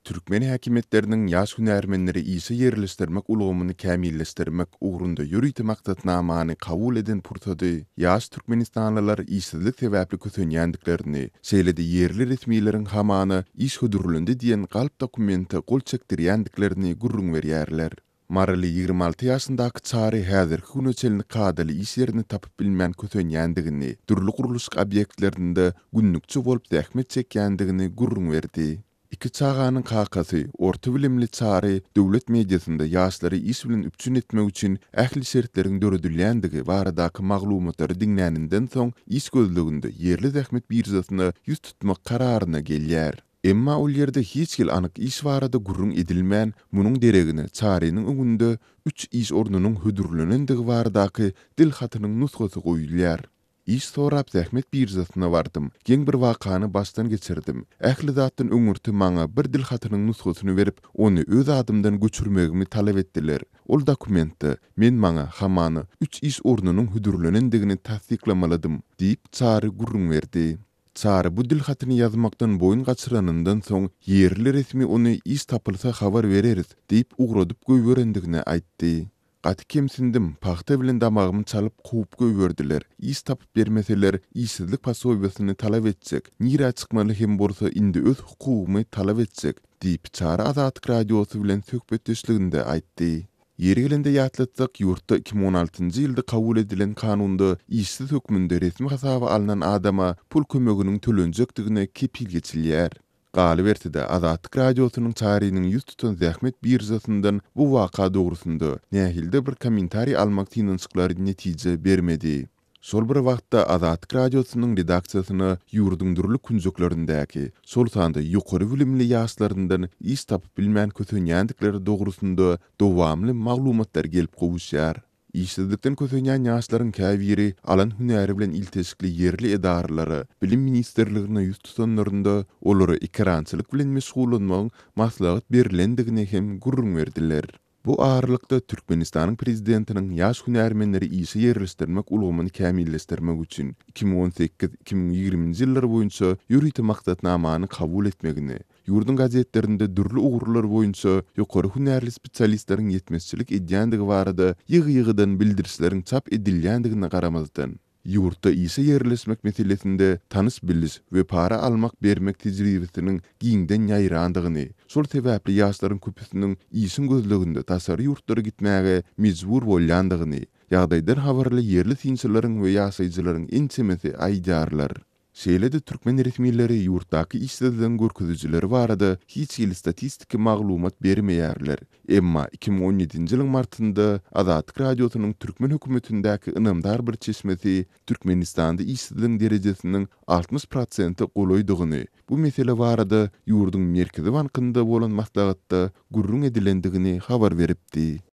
Türkmen häkimiýetleriniň ýaş hünärmenleri işe ýerleşdirmek ulgamyny kämilleşdirmek ugrunda ýörite maksatnamany kabul eden pursady ýaş türkmenistanlylar işsizlik sebäpli kösenýändiklerini, şeýle-de ýerli resmileriň hamana iş hödürlendi diýen galp dokumente gol çekdirýändiklerini gürrüň berýärler. Maryly 26 ýaşyndaky Çary häzirki güne çenli kadaly iş ýerini tapyp bilmän kösenýändigini, dürli gurluşyk obýektlerinde günlükçi bolup zähmet çekýändigini gürrüň berdi. Iki çaganyň kakasy, orta bilimli Çary döwlet mediasynda ýaşlary iş bilen üpjün etmek üçin ähli şertleriň döredilýändigi baradaky maglumatlary diňläninden soň, iş gözleginde ýerli zähmet biržasyna ýüz tutmak kararyna gelýär. Emma ol ýerde hiç hili anyk iş barada gürrüň edilmän, munuň deregine Çarynyň öňünde üç iş ornunyň hödürlenendigi baradaky dil hatynyň nusgasy goýulýar. Iş sorap zähmet biržasyna bardym. Geň bir wakany başdan geçirdim. Ähli zatdan öňürti maňa bir dil hatynyň nusgasyny berip, ony öz adymdan göçürmegimi talap etdiler. Ol dokumentde men maňa, hamana, üç iş ornunyň hödürlenendigini tassyklamalydym, diýip, Çary gürrüň berdi. Çary bu dil hatyny ýazmakdan boýun gaçyranyndan soň, ýerli resmi ony iş tapylsa habar bereris diýip ugradyp goýberendigini aýtdy. Gaty kemsindim, pagta bilen damagymy çalyp kowup goýberdiler. Iş tapyp bermeseler, işsizlik posobiýasyny talap etjek, nirä çykmaly hem bolsa indi öz hukugymy talap etjek, diýip, Çary Azatlyk Radiosy bilen söhbetdeşliginde aýtdy. Ýeri gelende ýatlatsak, ýurtda 2016-njy ýylda kabul edilen kanunda işsiz hökmünde resmi hasaba alnan adama pul kömeginiň tölenjekdigine kepil geçilýär. Galyberse-de, Azatlyk Radiosynyň Çarynyň ýüz tutan zähmet biržasyndan bu waka dogrusynda nähilidir bir kommentariý almak synanyşyklary netije bermedi. Şol bir wagtda, Azatlyk Radiosynyň redaksiýasyna ýurduň dürli künjeklerindäki, şol sanda ýokary bilimli ýaşlaryndan iş tapyp bilmän kösenýändikleri dogrusynda dowamly maglumatlar gelip gowuşýar. Işsizlikden kösenýän ýaşlaryň käbiri alan hünäri bilen ilteşikli ýerli edaralara, Bilim ministrligine ýüz tutanlarynda, olara ekerançylyk bilen meşgullanmagyň maslahat berlendigini hem gürrüň berdiler. Bu aralykda, Türkmenistanyň prezidentiniň ýaş hünärmenleri işe ýerleşdirmek ulgamyny kämilleşdirmek üçin 2018, 2020-nji ýyllar boýunça ýörite maksatnamany kabul etmegini, ýurduň gazetlerinde dürli ugurlar boýunça ýokary hünärli spesialistleriň ýetmezçilik edýändigi barada ýygy-ýygydan bildirişleriň çap edilýändigine garamazdan, Ýurtda işe ýerleşmek meselesinde tanyş-biliş we para almak-bermek tejribesiniň giňden ýaýrandygyny, şol sebäpli ýaşlaryň köpüsiniň işiň gözleginde daşary ýurtlara gitmäge mejbur bolýandygyny, ýagdaýdan habarly ýerli synçylaryň we ýaşaýjylaryň ençemesi aýdýarlar. Şeýle-de türkmen resmileri ýurtdaky işsizligiň görkezijileri barada hiç hili statistiki maglumat bermeýärler. Emma 2017-nji ýylyň martynda Azatlyk Radiosynyň türkmen hökümetindäki ynamdar bir çeşmesi Türkmenistanda işsizligiň derejesiniň 60 prosente golaýdygyny, bu mesele barada ýurduň Merkezi bankynda bolan maslahatda gürrüň edilendigini habar beripdi.